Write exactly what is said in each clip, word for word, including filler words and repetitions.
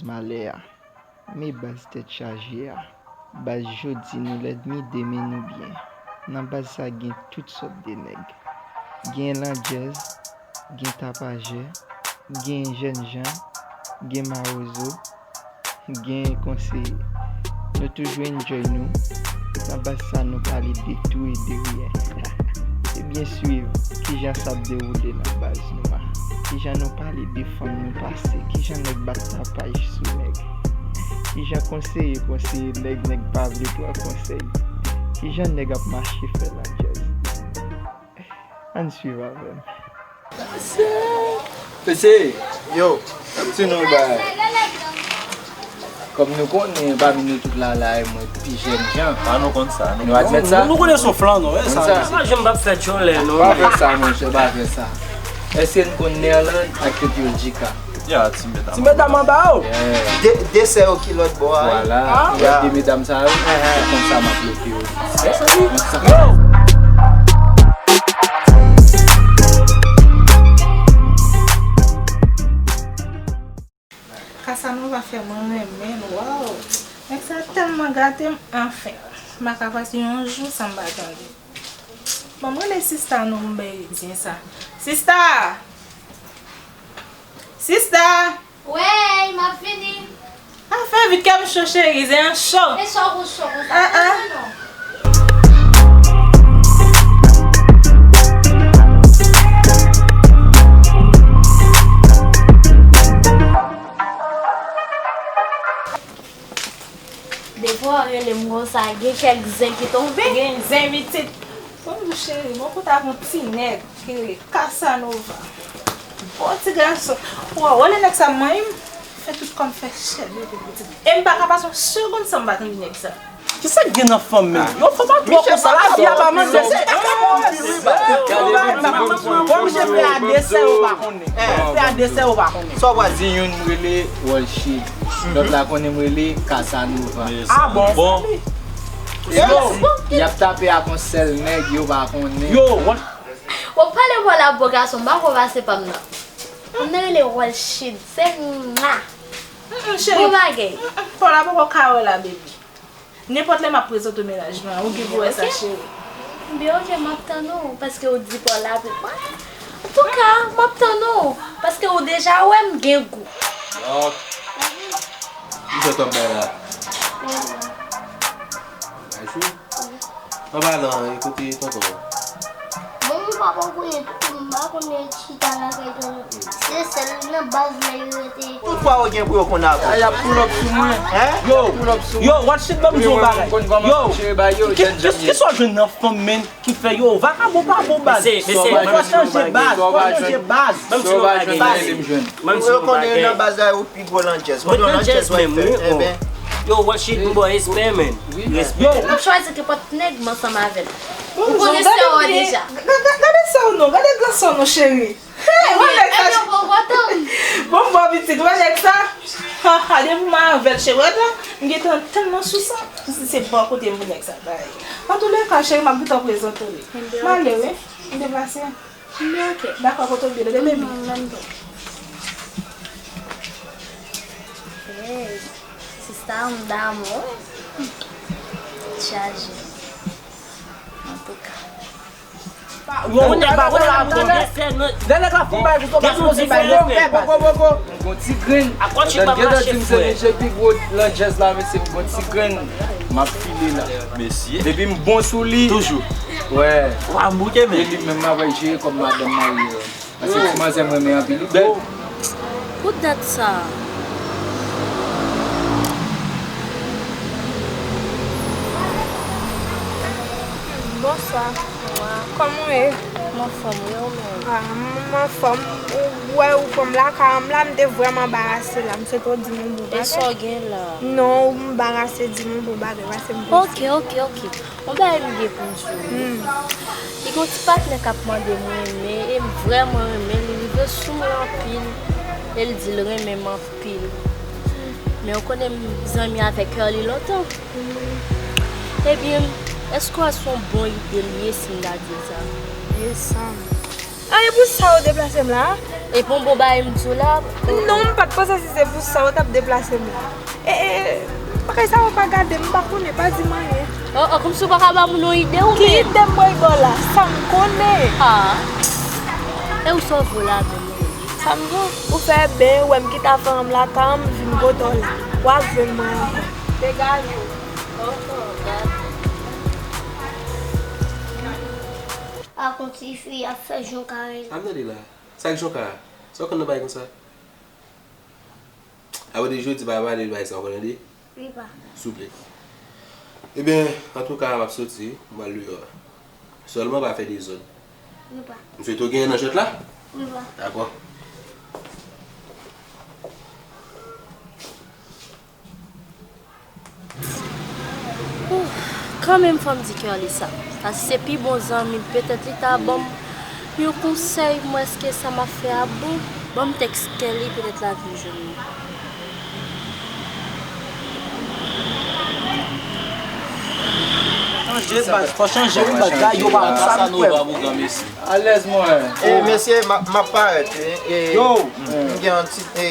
Malè a. Men baz tèt chaje a. Baz jodi nou lènmi, demen nou byen. Nan baz sa gen tout sòt de nèg. Gen landjèz, gen tapajè, gen jènjan, gen mawozo, gen konseye. Nou toujou enjoy nou. Nan baz sa nou pale de tou e de ryen. Ebyen swiv kijan sa ap dewoule nan baz nou a. Kijan nou pale de fanm nou pase, kijan nèg bat tapaj sou nèg. Kijan konseye konseye nèg, nèg pa vle pran konsèy. Kijan nèg ap mache fè landjèz. Ann swiv avè m. Mesye! Yo, ap di nou bagay. Kòm nou konnen, pami nou tout la, la, e mwen ki pi jènjan. A, nou konn sa, nou admèt sa. Nou, nou konnen se yon flann, non, e sa. Konn sa. Sa janm p ap fèt yon lè, non. Pa fè sa, monchè, pa fè sa. Èske n konn Nerland ak Petro Djika? Ya, ti medam. Ti medam anba yo. Yeah. De, de sè yo ki lòt bò a. Vwala. Ah. Ou wè de medam sa yo, se konsa m ap loke yo. Mèsi. Yo! Casanova fè mwen renmen l, waw. Nèg sa tèlman gate m, anfen. M pa ka pase yon jou san m pa tande. Bon, m rele sista nou, m bay byen sa. Sista! Sista! Wey, m ap vini. A, fè vit, kè m cho, cheri, zen an cho. E sa w konn cho konsa? Ah, ah. Non, non. Defwa w rele m konsa, gen kèk zen ki tonbe. Gen zen pitit. Bonjou cheri, mwen konn ak yon ti nèg ki rele Casanova. Bon ti gason. Ou wè, wè lè nèg sa manyen m, fè tout kò m fè chèlbè pou pitit. E m pa ka pase yon segonn san m pa tande nèg sa. Kisa k gen nan fanm menm? Yo, fanm pa twò konsa, lavi a pa mande. Bon, misye fè a de sè yo pa konnen. Misye fè a de sè yo pa konnen. Sa w pa di youn m rele Walshid. Lòt la konnen m rele Casanova. Ah bon? Bon. Yo, y ap tape ak yon sèl nèg, yo pa konnen. Yo, Wal- Bon, pale bò la, bo gason, m pa ko pase pa m nan. M nan rele Walshid, se mwa. Mm, mm, cheri. Bon bagay. Mm, mm, pa w la poko ka wè la, baby. Nenpòt lè m ap prezante w mennaj mwen, ou gen pou wè sa, cheri. Byen, ok, m ap tann ou, paske ou di pa w la pou mwen. Antouka, m ap tann ou, paske ou deja wè m gen gou. Yo. Kisa w t ap bay la? Bay chou? An palan, e kote tonton an? Bon, m pa konnen, m pa konnen chita lakay tonton. Se sèl nan baz la yo rete. Tout fwa yo gen pou yo konn avè w. Y ap pull up sou mwen. Hein? Yo, pull up sou mwen. Yo, Walshid, ban m di w yon bagay. Yo, ki, ki, kisa w jwenn nan fanm, menn, ki fè yo vakabon pa bon baz? Mesye, mesye, fò chanje baz, fò chanje baz. Ban m di w yon bagay. Yo konnen nan baz la yo pi gwo landjèz. Konnen landjèz wè fè. Enben. Yo, Walshid, m ba w respè, menn. Respè. Yo, m ap chwazi kenpòt nèg m ansanm avè l. Ou konnen se ou deja. Gade, gade, gade sè w non, gade gran sè w non, cheri. Hey, wè nèg sa. Ebyen, ebyen, bon, kontan. Bon, bon, pitit, wè nèg sa. Ha, ha, depi m avè l, cheri, wè tan, m gentan tèlman sou sa. M di se bò kote m pou nèg sa bay. Antouleka, cheri, m ap gentan prezante w li. M ale, wi. M deplase. Dakò, kote w vin, de baby. Hey, sista, m damou. Chaje. Antouka. Yo, ou nèg pa wè la, bon. Lè nèg la fin bay, ou pa sipoze bay non. Poko, poko. Gon ti grenn. Gentan di m se misye pi gwo landjèz la, mesye, gon ti grenn. M ap file la. Mesye. Depi m bon sou li. Toujou. Wè. Wa m bouke, men. E li menm m ap jere kòm madanm marye. Paske ti manzè m renmen anpil, li bèl. Pou dat sa. Bonswa. Kòman w ye? M anfòm, wi, ou menm? Ah, m anfòm. Ou wè, ou pran m lakay an m la, m te vrèman anbarase la. M swete w di m yon bon bagay. E sa w gen la? Non, m anbarase, di m yon bon bagay, paske m te... Ok, ok, ok. Yon bagay m gen pou m di w. Hmm. Li gen yon ti patnè k ap mande m renmen, e m vrèman renmen l, li rive sou mwen anpil, e l di l renmen m anpil. Men ou konnen m zanmi avèk Early lontan. Hmm. Ebyen, èske w wè se yon bon ide l ye si m ta di l sa? E sa m. A, e pou sa w deplase m la? E pou bon bagay m di w la? Non, m pa t panse si se pou sa w t ap deplase m la. E, e, bagay sa yo pa gade m, m pa konnen, pa di m anyen. Oh, oh, kòmsi w pa ka ba m yon ide ou menm? Ki ide m bay ba w la? Sa m konnen. Ah. E ou sa w vo la menm? Sa m vo? Ou fè byen, ou wè m kite afè m lakay m, vin kote w la. W ap jwenn mwen ankò. Degaje w. Oh, oh, gade. Ak yon ti fi ap fè Jonka rele. Sa m tande la. Sa k Jonka? Sa w konn nan bagay konsa? Apre de jodi pa pale de bagay sa w konn tande? Wi pa. Souple. Ebyen, antouka, m ap soti, m al deyò a. Sèlman pa fè dezòd. Wi pa. M swete w genyen nan jwèt la? Wi pa. Dakò. Ouh, kanmenm fò m di Kerly sa. Paske se pi bon zanmi m, petèt li ta ban m yon konsèy, m wè èske sa m ap fè a bon. Ban m tèks Kerly, petèt l ap vin jwenn mwen. Chanje baz, fò chanje wi baz, gade yo pa wè sa nou fè. Alèz mwen. E mesye, m ap, m ap parèt wi. E, yo, m gen yon ti, e,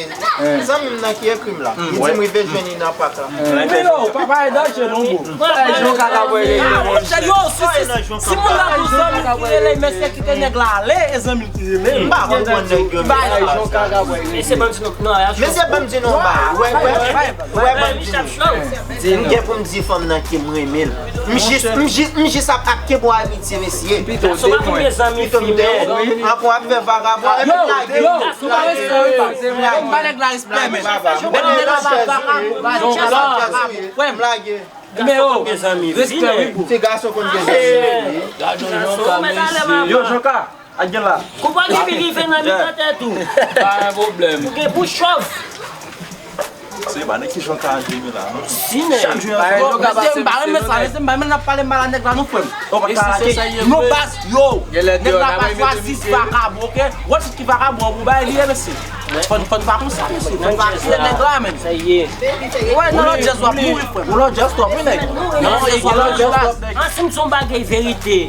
zanmi m nan ki ekri m la. Li di m rive jwenn li nan pak la. Men yo, papa e danje non bro. Ay, Jonka ka voye. Monchè, yo, si, si, si moun la pou zanmi ki rele mesye kite nèg la ale, e zanmi ki rele. M pa konprann nèg yo. Ay, Jonka ka voye. Mesye ban m di non, non, mesye ban m di non, bay. Wè, wè, wè, ban m di non. M gen pou m di fanm nan ke m renmen l. M jis, m jis, m jis ap, ap kenbe w amitye, mesye. Gason pa konn gen zanmi fi, men. Ankò ap fè vagabon, epi m lage. Yo, yo, nou pa respè, wi, pa. M pa nèg la respè, men. Nèg la vagabon, vagabon, frè m. M lage. Men yo, respè, wi, bro. Ti gason konn gen zanmi, wi. Gade yon Jonka, mesye. Yo, Jonka. Ak gen la. Ou pa gen pi rive nan mitan tèt ou. Pa gen pwoblèm. Ou gen pou chòf. Se pa nèg ki Jonka an de mil la, non? Si, nèg. Chak jou yon Mesye, m pa renmen sa, mesye, m pa renmen n ap pale mal a nèg la, non, frè m. Ou pa ka lage. Non, baz, yo. Nèg la pa chwazi vakabon, oke? Wè, se ki vakabon, pou bay li, mesye. Fò n, fò n pa konsa, mesye. Fò n pa kite nèg la, men. Sa ye. Wè, nan lòt jazz w ap mouri, frè m. Nan lòt jazz w ap mouri, nèg. Nan lòt jazz w ap mouri, baz. An, si m di yon bagay verite.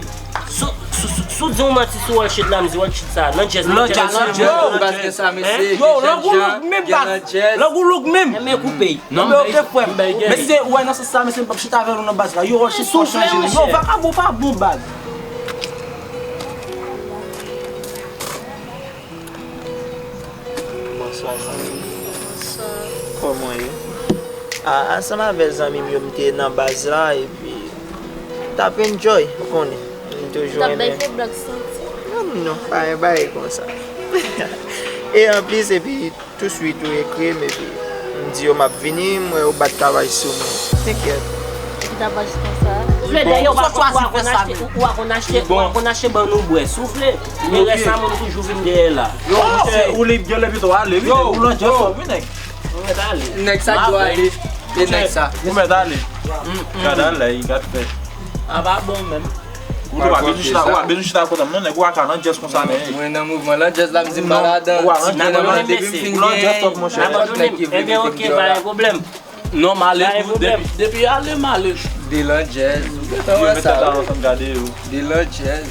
Si, si, si, si w di yon manti sou World Shit la, m di World Shit sa, nan jazz, nan jazz, nan jazz. Yo, baz gen sa, mesye, yo, lang ou long menm, baz. Lang ou long menm. Men koupe. Non, men oke, frè m. Mesye, ou wè nan sans sa, mesye, m p ap chita avè nou nan baz la. Yo, World Shit fò chanje. Yo, vakabon pa bon, baz. Bonswa, zanmi. Bonswa. Kòman w ye? A, ansanm avè zanmi m yo, m te nan baz la, epi m t ap enjoy, ou konnen. M toujou renmen. T ap bay vye blag santi. Non, non, pa gen bagay konsa. E anplis, epi touswit ou ekri m, epi m di yo m ap vini, m wè yo bat kavaj sou mwen. Tenkyèt. Epi t ap aji konsa. Souple, dèyè, ou pa konn achte, ou pa konn achte, ou pa konn achte ban nou bwè. Souple. Men rès la, moun toujou vin dèyè la. Yo, monchè, ou li gen lè pito ale, wi, nèg. Ou lan djè sòt, wi, nèg. Ou mèt ale. Nèg sa dwe ale. E nèg sa. Ou mèt ale. Gad ale, gad fè. A pa bon menm. Ou tou pa bezwen chita, ou pa bezwen chita kote m, non, nèg, ou pa ka lan djè konsa, nèg. Mwen nan mouvman lan djè la, m di m pa ladan. Ou pa lan djè, non, depi m fin gen, nenpòt nèg ki vle mete m deyò la. Ebyen, oke, pa gen pwoblèm. Non, m ale tou. Depi, depi ale, m ale. De lan djèz. Ou gentan wè sa, wi. Yo mete la ansanm gade yo. De lan djèz.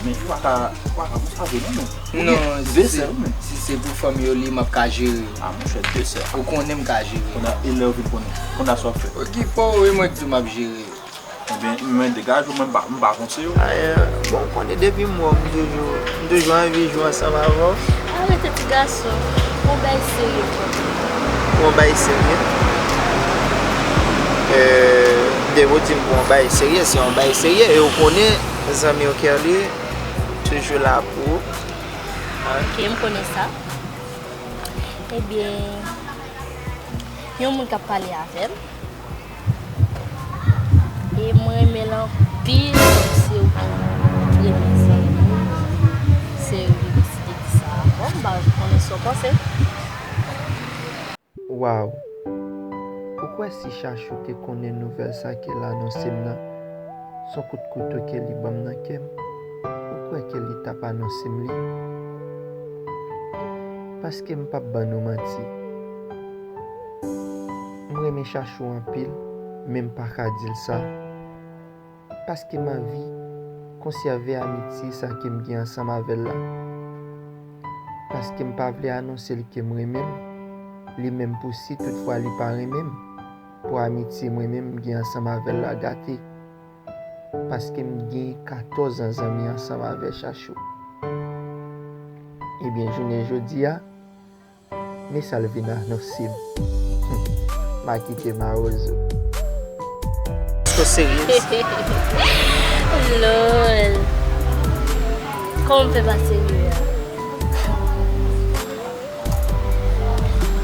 Men ou pa ka, ou pa ka konsa vre non, non. Non, si se, si se pou fanm yo li, m ap ka jere yo. A, monchè, de sè. Ou konnen m ka jere. Kounye a, e lè yo vin konnen? Kounye a sa w ap fè? Okipe w, e mwen k di w m ap jere yo. Ebyen, men degaje w, mwen m pa, m pa konse yo. Ayè, bon, ou konnen depi m wè w, m toujou, m toujou anvi jwe ansanm avè w. Arete ti gason, pou yon bagay serye, frè m. Pou yon bagay serye? Euh, depi w di m pou yon bagay serye, se yon bagay serye. E ou konnen, zanmi w Kerly toujou la pou ou. Ok, m konnen sa. Ebyen, yon moun k ap pale avè m. E mwen renmen l anpil, kòm se ou ki premye zanmi m. Se ou ki deside di sa avè m, m pa konnen sa w panse. Waw! Ou kwè si Chachou te konnen nouvèl sa ke l anonse m nan, s on kout kouto ke li ban m nan kè m, ou kwè ke li t ap anonse m li? Paske m p ap ban nou manti. M renmen Chachou anpil, men m pa ka di l sa. Paske m anvi Konsève amitye sa ke m gen ansanm avè l la. Paske m pa vle anonse l ke m renmen l, li menm pou si toutfwa li pa renmen m, pou amitye mwen menm m gen ansanm avè l la gate. Paske m gen katòz an zanmi ansanm avè Chachou. Ebyen, jounen jodi a, men sa l vin anonse m. M a kite mawozo. Èske w seryez? Lol. Kòman m fè pa serye a?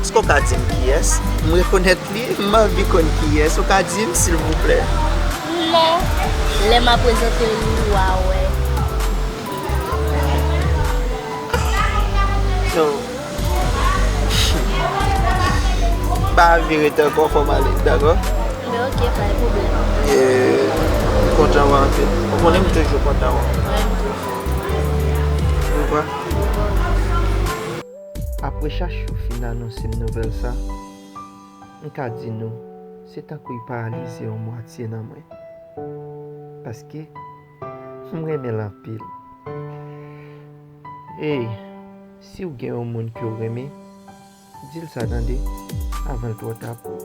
Èske w ka di m kiyès? M rekonèt li, m anvi konn kiyès. Ou ka di m, silvouplè? Non. Lè m a prezante l, ou a wè. So, pa anvi rete ankò, fò m ale, dakò? Men ok, pa gen pwoblèm. E, m kontan wè anpil. Ou konnen m toujou kontan wè. Mwen tou. Ouvwa. Apre Chachou fin anonse m nouvèl sa, m ka di nou, se tankou l paralize yon mwatye nan mwen. Paske m renmen l anpil. Ey, si w gen yon moun ke w renmen, di l sa tande, avan l twò ta pou ou.